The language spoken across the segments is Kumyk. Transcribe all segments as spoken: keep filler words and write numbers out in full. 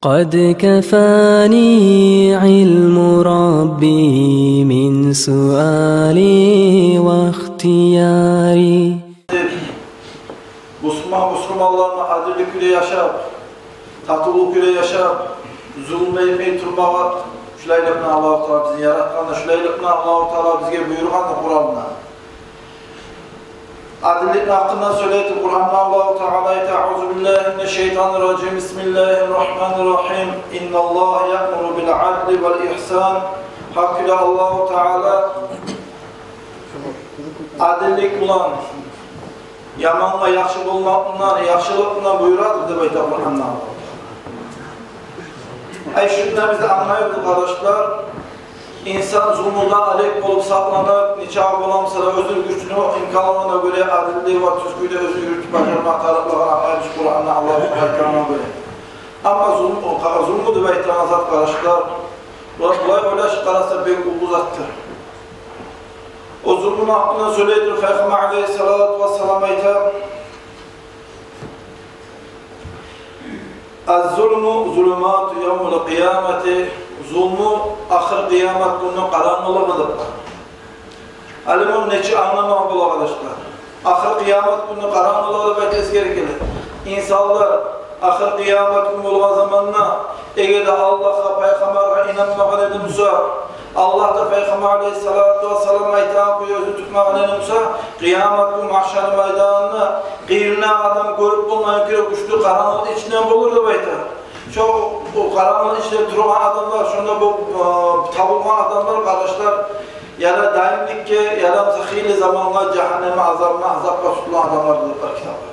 قد كفاني علم ربي من سؤالي واختياري. Бусурман бусурманланы адиллик кюйде яшап, татывлукъ кюйде яшап, зулму этмей турмагъа, шулайлыкъ булан Аллагьу Таала бизин яратгъан да, шулайлыкъ булан Аллагьу Таала бизге буюргъан да Къуранда. Адилликни гьакъында сёйлейди Къуранда Аллагьу Таала айта: أعوذ بالله من الشيطان الرجيم. بسم الله الرحمن الرحيم. إن الله يأمر بالعدل والإحسان. Гьакъ кюйде Аллагьу Таала адиллик булан, ямангъа яхшы болмакъ булан, яхшылыкъ булан буюрады деп айта Къуранда. Ай, шундан биз англайбыз, къардашлар, инсан зулмудан алек болуп сакъланып, нечакъы боламса да, оьзюню гючюню, имканлыгъына гёре адилли ва тюз кюйде оьзю юрютюп бажарма тарыкълыгъын англайбыз Къуранда Аллагьу Таала айтгъангъа гёре. Амма зулму, о, зулму деп айтагъан зат, къардашлар, булай, булай ойлашып къараса, бек уллу затдыр. О зулмуну гьакъында сёйлей туруп, Пайхаммар алейгьиссалату вассалам айта: الظلم ظلمات يوم القيامة. Зулму ахыр къыямат гюнню къарангылыгъыдыр. Гьали муну нечик англамагъа бола, къардашлар? Ахыр къыямат гюнню къарангылыгъы деп айтасы герек геле. Инсанлар ахыр къыямат гюн болгъан заманда, эгер де Аллагьгъа, Пайхаммаргъа инанмагъан эди буса, Аллагь да, Пайхаммар алейгьиссалату вассалам айтагъан кюйде оьзюн тутмагъан эди буса, къыямат гюн магьшар майданында къырыйында адам гёрюп болмайгъан кюйде гючлю къарангылыкъ ичинде болур деп айта. Шо, о къарангылыкъ ичинде тургъан адамлар, шонда бу, э, табулгъан адамлар, къардашлар, яда даимликге, яда хыйлы замангъа жагьаннемни азабына, азапгъа тутулгъан адамлар деп бар китапларда.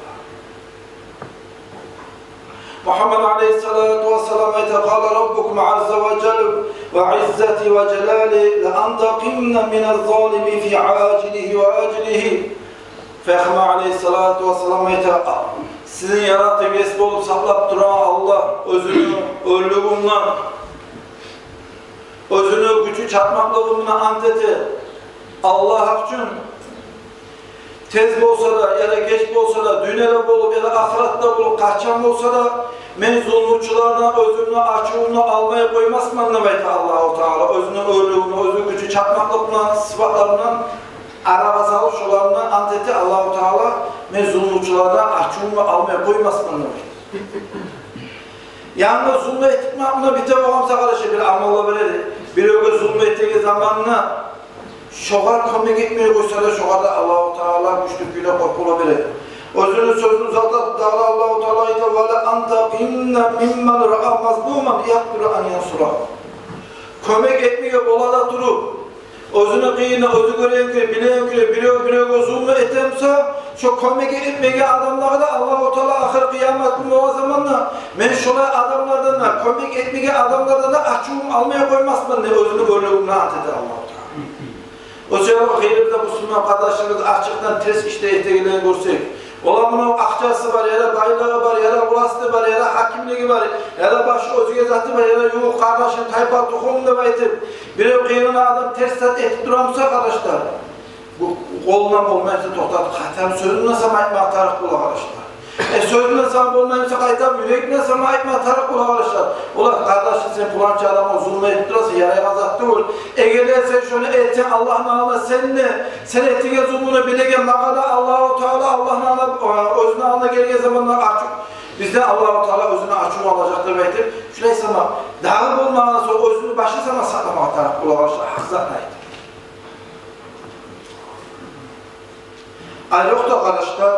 Мугьаммад алейгьиссалату вассалам айта: قال ربكم عز وجل وعزتي وجلالي لأنتقمن من الظالم في عاجله وآجله. Пайхаммар алейгьиссалату вассалам айта: сизин яратып, ес болуп сакълап турагъан Аллагь оьзюню оьрлюгюнден, оьзюню гючю чатмакълыгъы булан ант эте, Аллагь гьакъ учун, тез болса да, яда геч болса да, дюньяда болуп, яда ахыратда болуп, къачан болса да, мен зулмучулардан оьзюмню ачувумну алмай къоймасман деп айта Аллагьу Таала. Оьзюню оьрлюгюнден, оьзюню гючю чатмакълыгъы булан, сыпатлары булан арагъа салып, шолар булан ант эте Аллагьу Таала: мен зулмучулардан ачувумну алмай къоймасман деп айта. Янгыз зулму этип, муна бите болгъан буса, къардашлар, бир амаллар бар эди. Биревге зулму этеген заманда шогъар кёмек этмей къойса да, шогъар да Аллагьу Таала гючлю кюйде къоркъувлар бере. Оьзюню сёзюн узатып, дагъы Аллагьу Таала айта: ولا أنتقمن ممن رأى مظلوما يقدر أن ينصره. Кёмек этмеге бола да туруп, оьзюню къыйынын оьзю гёреген кюйде, билеген кюйде бирев биревге зулму этген буса, шо кёмек этмеген адамлагъа да Аллагьу Таала ахыр къыямат гюн болгъан заманда: мен шолай адамлардан да, кёмек этмеген адамлардан да ачувум алмай къоймасман деп оьзюню оьрлюгюнден ант эте Аллагьу Таала. О саялы къыйырыбызда бусурман къардашларыбыз ачыкъдан терс ишлер этегенлерин гёрсек, олар муна акъчасы бар, яда байлыгъы бар, яда власты бар, яда гьакимлиги бар, яда башгъа оьзге заты бар, яда ювукъ къардашым, тайпа, тухум деп айтып, бирев къыйырына адам терс зат этип тура буса, къардашлар, бу къолундан болмай буса токътатып, къайтарып сёзюн де сама айтмагъа тарыкъ бола, къардашлар. Э, сёзюн де сама болмай буса, къайтарып юрегинден сама айтмагъа тарыкъ бола, къардашлар. Олар: къардашым, сен пуланча адамгъа зулму этип турасан, ярайгъан зат тюгюл. Эгер де сен шону этсенг, Аллагьны алдына сен де, сен этген зулмуну билеген магъа да Аллагьу Таала, Аллагьны алдына, э, оьзюню алдына гелген заманда ачув, бизден Аллагьу Таала оьзюню ачувун алажакъ деп айтып, шулай сама, дагъы болмагъан сонг оьзюню башын сама сакъламагъа тарыкъ бола, къардашлар, гьакъ затны айтып. Айрокъда, къардашлар,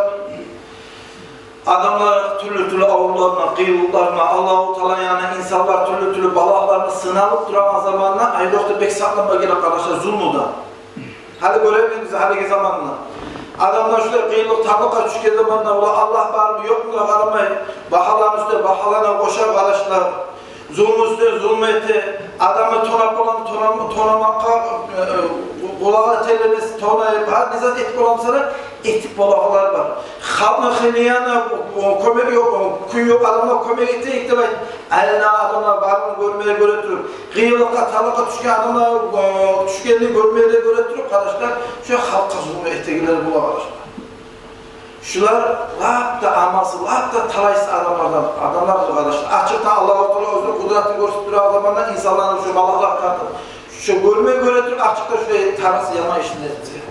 адамлар тюрлю-тюрлю аврувларына, къыйынлыкъларына, Аллагьу Таала янындан инсанлар тюрлю-тюрлю балагьларына сыналып турагъан заманда айрокъда бек сакъланма герек, къардашлар, зулмудан. Гьали гёребиз биз гьалиги заманда. Адамлар шулай къыйынлыкъ, тарлыкъгъа тюшген заманда, олар Аллагь бармы, ёкъму да къарамай, багьаланы уьстюне багьаланы къоша, къардашлар. Зулму уьстюне зулму эте, адамны тонап боламы, тонам-, тонамакъгъа, э, къулагъы тилемес, тонай, бар не зат этип боламыса да, этип болагъанлар бар. Халкъны хыйнына, о, о, кёмек ёкъ, о, кюй ёкъ, адамлар кёмек этейик деп айтып, айланагъан адамлар барын гёрмеге гёре туруп, къыйынлыкъгъа, тарлыкъгъа тюшген адамлар, о, тюшгенин гёрмеге гёре туруп, къардашлар, шо халкъгъа зулму этегенлер бола, къардашлар. Шулар лап да амалсыз, лап да талайсыз адамлардан, адамлардыр, къардашлар. Ачыкъдан Аллагьу Таала оьзюню къудратын гёрсетип турагъан заманда инсанланы шу малакълар тартып, шу гёрмей гёре туруп, ачыкъда шулай тарыкъсыз яман ишлер этсе.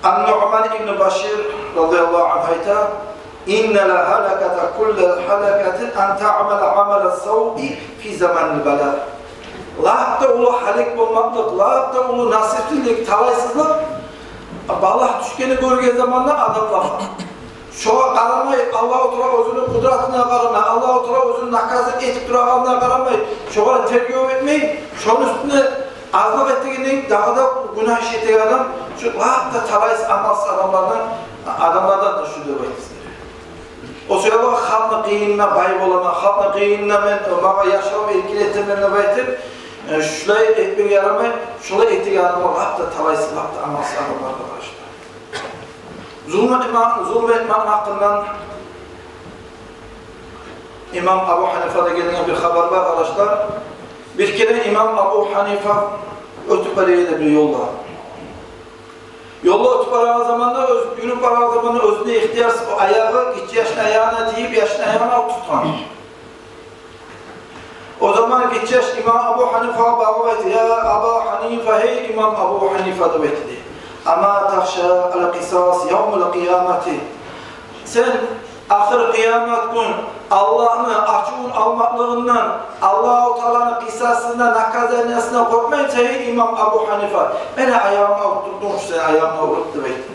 Ан-Нуъман ибн Башир радияллагьу ангьу айта: «Инна лгьалаката кулла гьалакатин ан таъмала амала сауи фи заманил бала». Лап да уллу гьалек болмакълыкъ, лап да уллу насипсизлик, талайсызлыкъ, балагь тюшгенни гёрген заманда адамлагъа. Шогъар къарамай, Аллагьу Таала оьзюню къудратына къарамай, Аллагьу Таала оьзюн наказать этип турагъанына къарамай, шогъар тергев этмей, шону уьстюне азлыкъ этегенден дагъы да гюнагь иш этеген адам, шу лап да талайсыз, амалсыз адамлардан, адамлардандыр шу деп айтды. О саялы халкъны къыйынына бай боламан, халкъны къыйынына мен, магъа яшав эркин этемен деп айтып, э, шулай этмеге ярамай, шулай этеген адамлар лап да талайсыз, лап да амалсыз адамлар, къардашлар. Зулму этме-, зулму этмекни гьакъындан имам Абу Гьанифадан гелген бир хабар бар, къардашлар. Бир керен имам Абу Гьанифа оьтюп бара эди бир ёлда. Ёлда оьтюп барагъан заманда, оьз-, юрюп барагъан заманда оьзюне ихтиярсыз о аягъы гиччи яшны аягъына тийип, яшны аягъын алып тутгъан. О заман гиччи яш имам Абу Гьанифагъа багъып айтды: «Я Аба Гьанифа, гьей имам Абу Гьанифа, — деп айтды, — ама тахша ал-къисас явмал къиямати? Сен ахыр къыямат гюн Аллагьны ачувун алмакълыгъындан, Аллагьу Тааланы къисасындан, наказаниясындан къоркъмаймысан, гьей имам Абу Гьанифа? Мени аягъымны алып турдунг, сен аягъымны уруп», — деп айтды.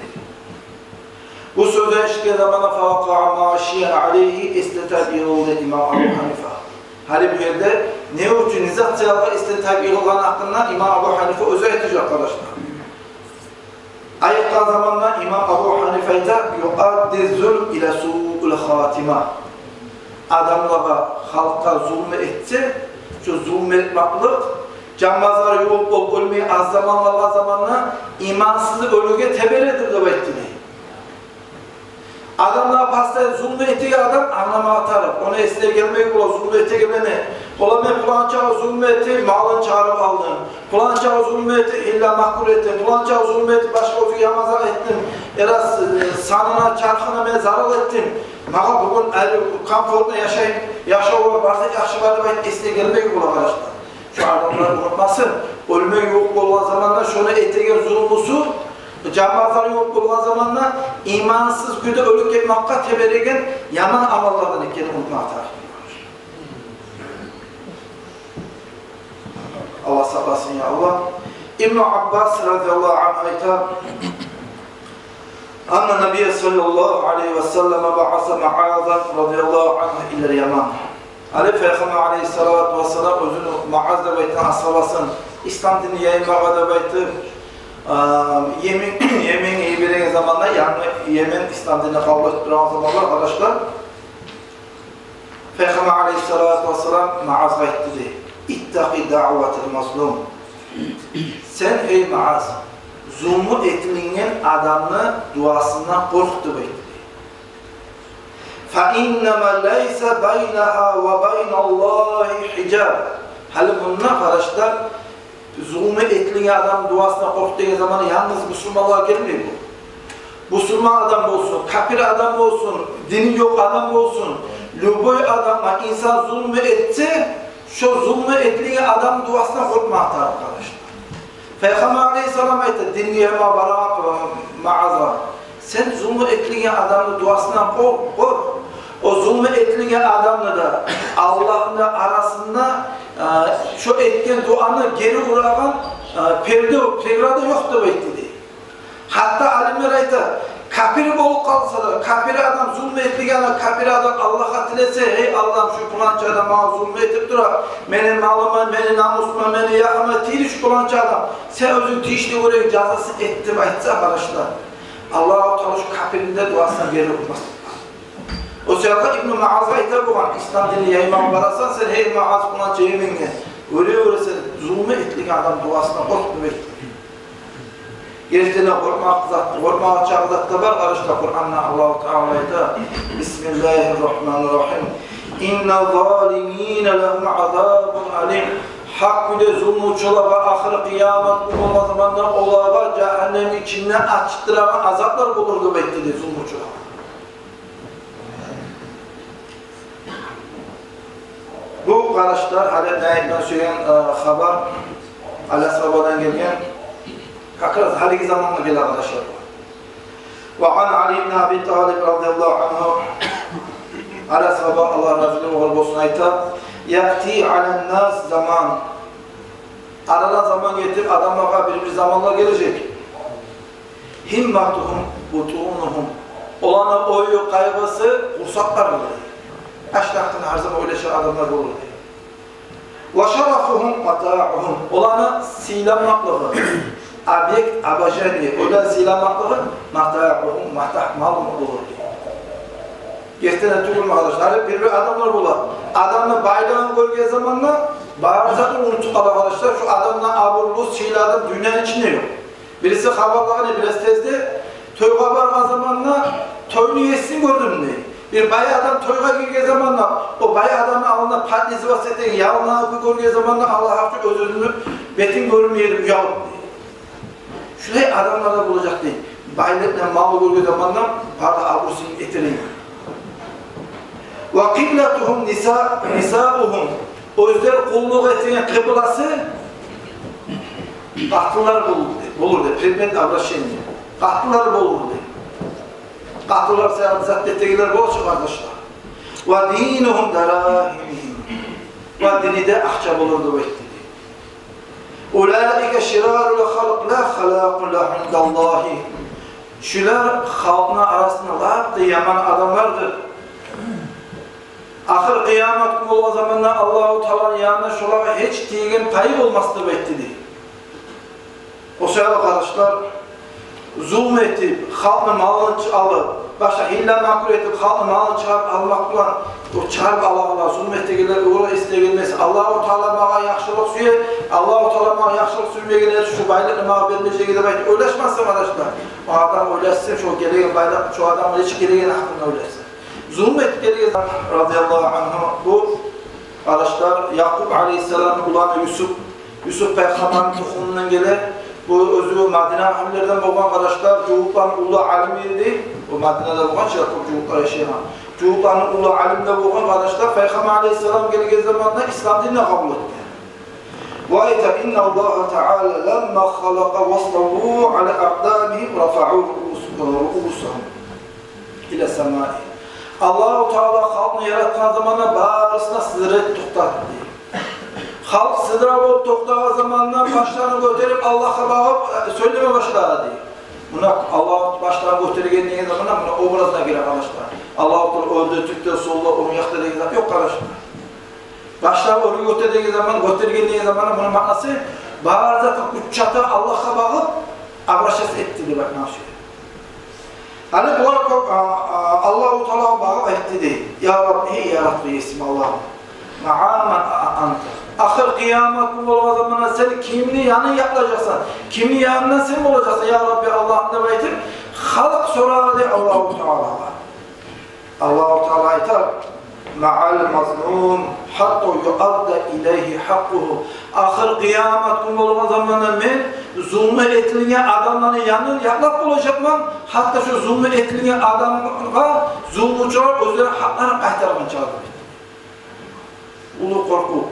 Бу сёзлени эшитген заманда фавакъаъа магъшиян алайгьи, эсден тайып йыгъылды имам Абу Гьанифа. Гьали бу ерде не учун, не зат саялы эсден тайып йыгъылгъаны гьакъында имам Абу Гьанифа оьзю айтажакъ, къардашлар. Айыкъгъан заманда имам Абу Гьанифа айта: «Юадди зулм ила суил хатима». Адамлагъа, халкъгъа зулму этсе, шу зулму этмакълыкъ, жанбазар ювукъ болуп оьлмей аз заман къалгъан заманда имансыз оьлюге тебередир деп айтды дей. Адамлагъа постоянно зулму этеген адам англама тарыкъ. Ону эсине гелмеге бола зулму этегенлени. Ола, мен пуланчагъа зулму этип, малын чыгъарып алдым. Пуланчагъа зулму этип, гьилла-макр этдим. Пуланчагъа зулму этип, башгъа оьзюне яман зат этдим. Эрас, э, санына, чархына мен зарал этдим. Магъа бугюн ари комфортно яшайым, яшавлар бар, яхшы бар деп айтып, эсине гелмеге бола, къардашлар. Шу адамлар унутмасын, оьлмеге ювукъ болгъан заманда шону этеген зулмусу, жанбазар ювукъ болгъан заманда имансыз кюйде оьлюп гетмакъгъа тебереген яман амаллардан экенин унутмагъа тарыкъ. Аллагь сакъласын, я Аллагь. Ибну Аббас радияллагьу ангьу айта: «Анна набия саллаллагьу алайгьи ва саллама баъаса Муазан радияллагьу ангьу илал Яман». Гьали Пайхаммар алайгьиссалату вассалам оьзюню Муаз деп айтгъан асгьабасын ислам динни яймагъа деп айтып, а, Йемен, Йеменге йибереген заманда, янгы Йемен ислам динни къабул этип турагъан заманлар, къардашлар. Пайхаммар алайгьиссалату вассалам Муазгъа айтды дей: «Иттакъи даъватал мазлум». Сен, гьей Муаз, зулму этилинген адамны дуасындан къоркъ деп айтды дей. «Фа иннама лайса байнагьа ва байналлагьи гьижаб». Гьали мунда, къардашлар, зулму этилинген адамны дуасындан къоркъ деген заманда янгыз бусурманлагъа гелмей бу. Бусурман адам болсун, капир адам болсун, дини ёкъ адам болсун, любой адамгъа инсан зулму этсе, шо зулму этилинген адамны дуасындан къоркъмагъа тарыкъ, къардашлар. Пайхаммар алайгьиссалам айта, динни яйма барагъан, э, Муазгъа: «Сен зулму этилинген адамны дуасындан къоркъ, къоркъ. О зулму этилинген адамны да, Аллагьны да арасында, э, шо этген дуаны гери урагъан, э, перде, преграда ёкъ», — деп айтды дей. Гьатта алимлер айта, капир болуп къалса да, капир адам, зулму этилген капир адам Аллагьгъа тилесе: «Гьей Аллагьым, шу пуланча адам магъа зулму этип тура, мени малыма, мени намусума, мени ягъыма тийди шу пуланча адам, сен оьзюнг тийишли гёреген жазасын эт», — деп айтса, къардашлар, Аллагьу Таала шу капирни де дуасын гери урмас. О саялы Ибну Муазгъа айта болгъан, ислам динни яймагъа барасан сен, гьей Муаз, пуланча Йеменге, гёре-гёре сен, зулму этилген адамны дуасындан къоркъ деп айтды. Гертиден къоркъмакъ зат, къоркъмагъа чакъы зат да бар, къардашлар. Къуранда Аллагьу Таала айта: «Бисмиллагьир рагьманир рагьим. Инна залимина лагьум азабун алим». Гьакъ кюйде зулмучулагъа ахыр къыямат гюн болгъан заманда олагъа жагьаннемни ичинде ачытдырагъан азаплар болур деп айтды дей зулмучулагъа. Бу, къардашлар, гьали мен айтма сюеген, э, хабар Али асгьабадан гелген, как раз гьалиги замангъа геле, къардашлар. Ва ан Али ибн Аби Талиб радияллагьу ангьу, Али асгьаба, Аллагь разилиги огъар болсун, айта: «Яъти алан-нас заман». Арадан заман гетип, адамлагъа бир-бир заманлар гележек. «Гьимматугьум бутунугьум». Оланы ою, къайгъысы къурсакълары. Ашны гьакъында гьар заман ойлашагъан адамлар болур дей. «Ва шарафугьум матаугьум». Оланы сыйламакълыгъы, объект обожания, оланы сыйламакълыгъы, «матаугьум», матагь, мал болур дей. Гертиден тюгюлмю, къардашлар? Бир-бир адамлар бола. Адамны байлыгъын гёрген заманда бары затны унутуп къала, къардашлар. Шу адамны абурлу, сыйлы адам дюньяны ичинде ёкъ. Бириси хабарлагъан эди бираз тезде, тойгъа баргъан заманда тойну есин гёрдюм дей. Бир бай адам тойгъа гирген заманда, о бай адамны алдында поднизываться этеген, ялынагъан кюй гёрген заманда, Аллагь гьакъ учун, оьз-оьзюню бетин гёрмей уялып дей. Шулай адамлар да болажакъ дей. Байлыкъ булан малны гёрген заманда бары да абур-сынын этер эди. «Ва къиблатугьум ниса-, нисаугьум». Оьзлер къуллукъ этеген къыбласы къатынлар болур дей, болур дей, предмет обращения. Къатынлар болур дей. Къатынлар саялы зат этегенлер болур чу, къардашлар. «Ва динугьум дарагьимугьум». Ва дини де акъча болур деп айтды дей. «Улаика ширарул халкъ ла халакъа лагьум индаллагьи». Шулар халкъны арасында лап да яман адамлардыр. Ахыр къыямат гюн болгъан заманда Аллагьу Тааланы янында шолагъа гьеч тийген пайы болмас деп айтды дей. О саялы, къардашлар, зулму этип, халкъны малын чы-, алып, башгъа гьилла-макр этип, халкъны малын чыгъарып алмакъ булан, о чыгъарып алагъанлар, зулму этегенлер, олар истегенмес. Аллагьу Таала магъа яхшылыкъ сюе, Аллагьу Таала магъа яхшылыкъ сюймегенлер, шу байлыкъны магъа бермежек эди деп айтып ойлашмасын, къардашлар. О адам ойлашсын, шо гелеген байлыкъ, шо адамгъа гьеч гелегени гьакъында ойлашсын. Зулму этип гелген, радияллагьу ангьу, бу, къардашлар, Якъуб алейгьиссаламны уланы Юсуп, Юсуп пайхаммарны тухумундан геле. Бу оьзю Мадина агьлюлерден болгъан, къардашлар, жугьутланы уллу алими эди. Бу Мадинада болгъан чы, кёп жугьутлар яшайгъан. Жугьутланы уллу алими де болгъан, къардашлар, пайхаммар алейгьиссалам гелген заманда ислам динни къабул этген. Ва айта: «Инналлагьа таала ламма халакъа ваставу ала акъдамигьим рафаъу руус-, руусагьум ила самаи». Аллагьу Таала халкъны яратгъан заманда барысын да сыдырып токътатды. Халкъ сыдыра болуп токътагъан заманда башларын гётерип, Аллагьгъа багъып, э, сёйлеме башлады. Муна Аллагь башларын гётерген деген заманда муна образына гире, къардашлар. Аллагьу Таала оьрде, тюпде, солда, онг якъда деген зат ёкъ, къардашлар. Башларын оьрге гётер деген заман, гётерген деген заманда муну маънасы, бары затны гючю чата Аллагьгъа багъып, обращаться этди деп айтмакъ учун. Гьали булар кёп, а, а, Аллагьу Таалагъа багъып айтды дей: «Я Рабби, эй яратгъан Есим Аллагьым, маъа ман а-, анта». Ахыр къыямат гюн болгъан заманда сен кимни янын якълажакъсан, кимни янында сен болажакъсан, я Рабби Аллагьым, деп айтып, халкъ сорады дей Аллагьу Таалагъа. Аллагьу Таала айта: «Маъал мазлум, гьатта юадда илайгьи гьакъкъугьу». Ахыр къыямат гюн болгъан заманда мен зулму этилген адамланы янын якълап болажакъман, гьатта шо зулму этилген адамгъа зулмучулар оьзлени гьакъларын къайтаргъынча, дей. Уллу къоркъув.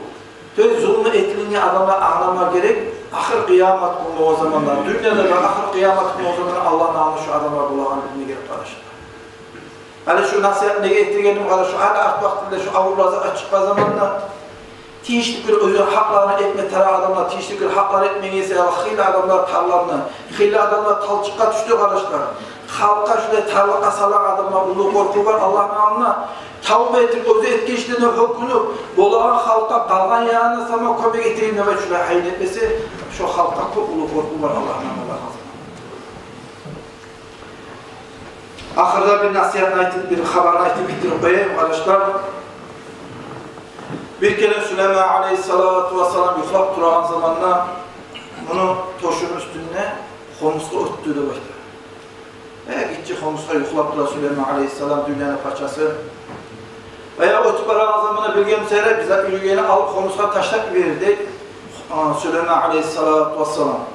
То есть зулму этилген адамлар англама герек, ахыр къыямат гюн болгъан заманда, дюньяда да, ахыр къыямат гюн болгъан заманда Аллагьны алдында шо адамлар болагъанын билме герек, къардашлар. Гьали шо насигьат неге этегеним, къардашлар, шо гьали арт вакътиде шо авур лаззат чыкъгъан заманда тийишли кюйде оьзлени гьакъларын этме тарыкъ адамлар тийишли кюйде гьакъларын этмеген эсе, хыйлы адамлар тарланды, хыйлы адамлар талчыкъгъа тюшдю, къардашлар. Халкъгъа шулай тарлыкъгъа салагъан адамлар, уллу къоркъув бар Аллагьны алдында. Тавба этип, оьзю этген ишлерине гьёкюнюп, болагъан халкъгъа къалгъан янына сама кёмек этейим деп шулай гьайын этмесе, шо халкъгъа кёп уллу къоркъув бар Аллагьны алдында. Ахырда бир насигьатны айтып, бир хабарны айтып битдирип къояйым, къардашлар. Бир керен Сулейман алейгьиссалату вассалам юхлап турагъан заманда муну тёшюню уьстюнде хомус оьтдю деп айта. Э, гиччи хомусгъа юхлап тура Сулейман алейгьиссалам, дюньяны пачасы. Баягъы оьтюп барагъан заманда билген буса герек, бир зат юрюгенни алып хомусгъа ташлап йиберир дей. Сулейман алейгьиссалату вассалам.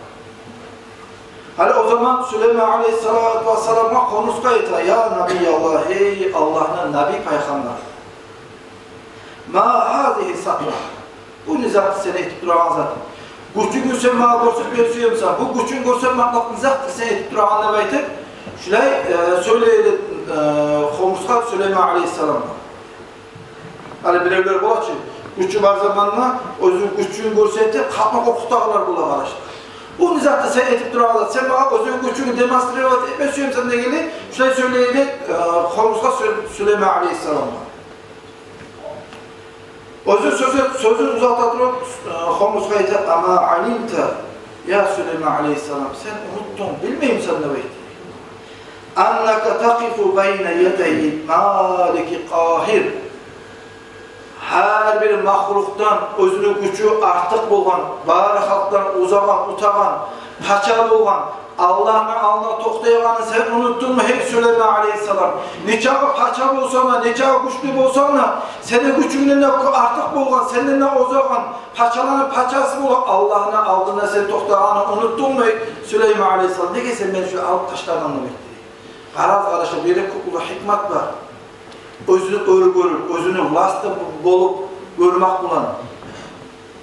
Гьали о заман Сулейман алейгьиссалату вассаламгъа хомурсгъа айта: «Я Набий Аллагь, гьей Аллагьны Наби пайхаммар. Ма гьазигьи сатва? Бу не затдыр сен этип турагъан зат? Гючюнгню сен магъа гёрсетме сюемисен, бу гючюнгню гёрсетмеклик не затдыр сен этип турагъан?» — деп айтып, шулай, э, сёйлей эди, э, хомурсгъа Сулейман алейгьиссаламгъа. Гьали биревлер бола чы, гючю бар заманда оьзюню гючюн гёрсетип, халкъны къоркъутагъанлар бола, къардашлар. «Бу не затдыр сен этип турагъан зат? Сен магъа оьзюню гючюнгню демонстрировать этме сюемисен?» — дегенде, шулай сёйлей эди, э, хомурсгъа Су-, Сулейман алейгьиссаламгъа. Оьзю сёзю, сёзюн узата туруп, э, хомурсгъа айта: «Ама алимта, я Сулейман алейгьиссалам, сен унутдунг, билмеймисен?» — деп айта. «Аннака такъифу байна ядай малики къагьир. Гьар бир махлукъдан оьзюню гючю артыкъ болгъан, бары халкъдан узагъан, утагъан, пача болгъан Аллагьны алдына токътайгъанны сен унутдунгму, гьей Сулейман алейгьиссалам? Нечакъы пача болсанг да, нечакъы гючлю болсанг да, сени гючюнгден де артыкъ болгъан, сенден де узагъан, пачаланы пачасы болгъан Аллагьны алдына сен токътагъанны унутдунгму, гьей Сулейман алейгьиссалам? Неге сен мени шулай алып ташлагъанны?» — деп айтды. Къарагъыз, къардашлар, бу ерде кёп уллу гьикмат бар. Оьзюню оьр гёрюп, оьзюню властда болуп гёрмек булан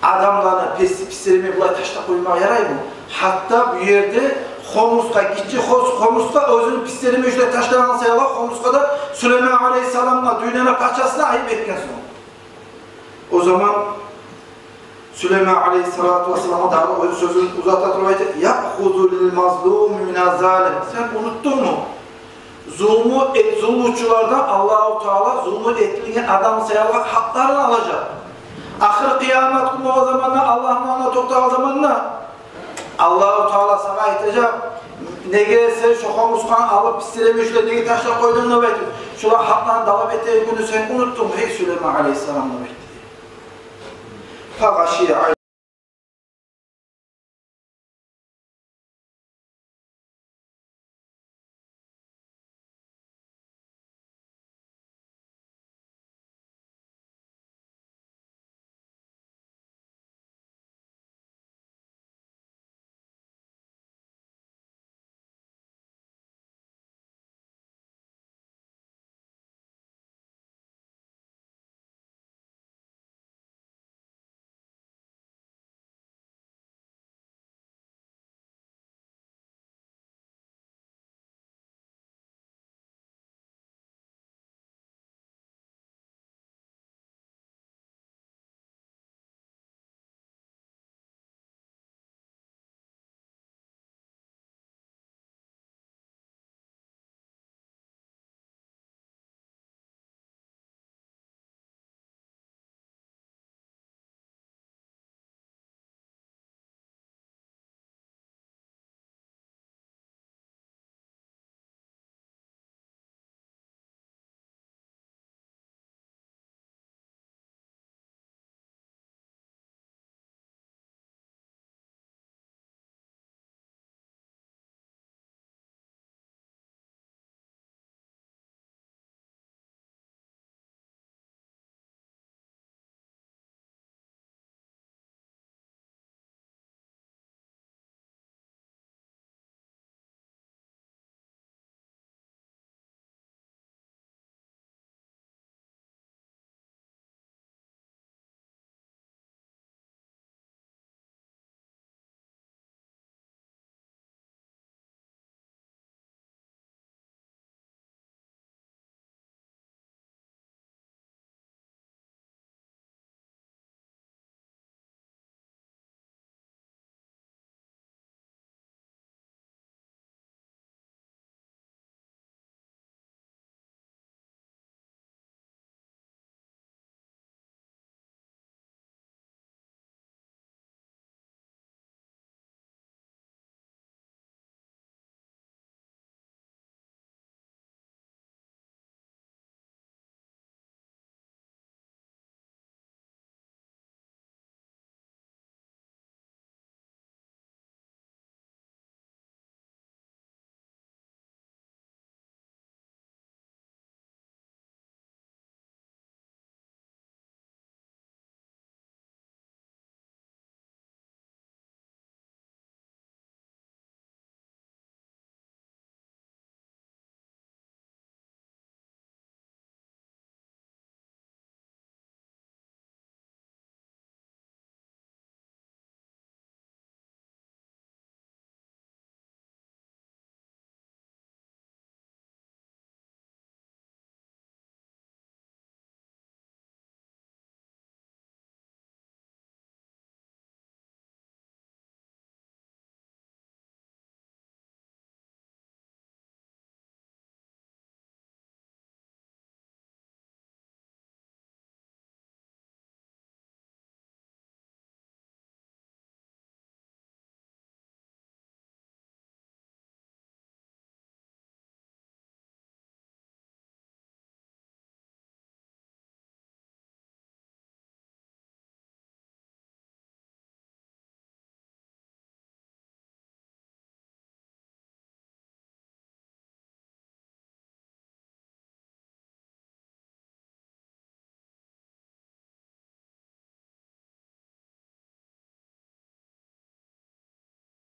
адамланы пис-, писиремей булай ташлап къоймагъа яраймы? Гьатта бу ерде хомурсгъа, гиччи хос-, хомурсгъа оьзюню писиремей шулай ташлагъан саялы, хомурсгъа да Сулейман алейгьиссаламгъа, дюньяны пачасына айып этген сонг. О заман Сулейман алейгьиссалату вассаламгъа дагъы оьзю сёзюн узата туруп айта: «Яхузу лил мазлуми мина залим». Сен унутдунгму? Зулму эт-, зулмучулардан Аллагьу Таала зулму этилген адам саялы гьакъларын алажакъ. Ахыр къыямат гюн болгъан заманда Аллагьны алдына токътагъан заманда Аллагьу Таала сагъа айтажакъ: «Неге сен шо хомурсгъаны алып, писиремей шулай неге ташлап къойдунг?» — деп айтып, шоланы гьакъларын талап этеген гюнню сен унутдунгму, гьей Сулейман алейгьиссалам? — деп айтды. Фагъашия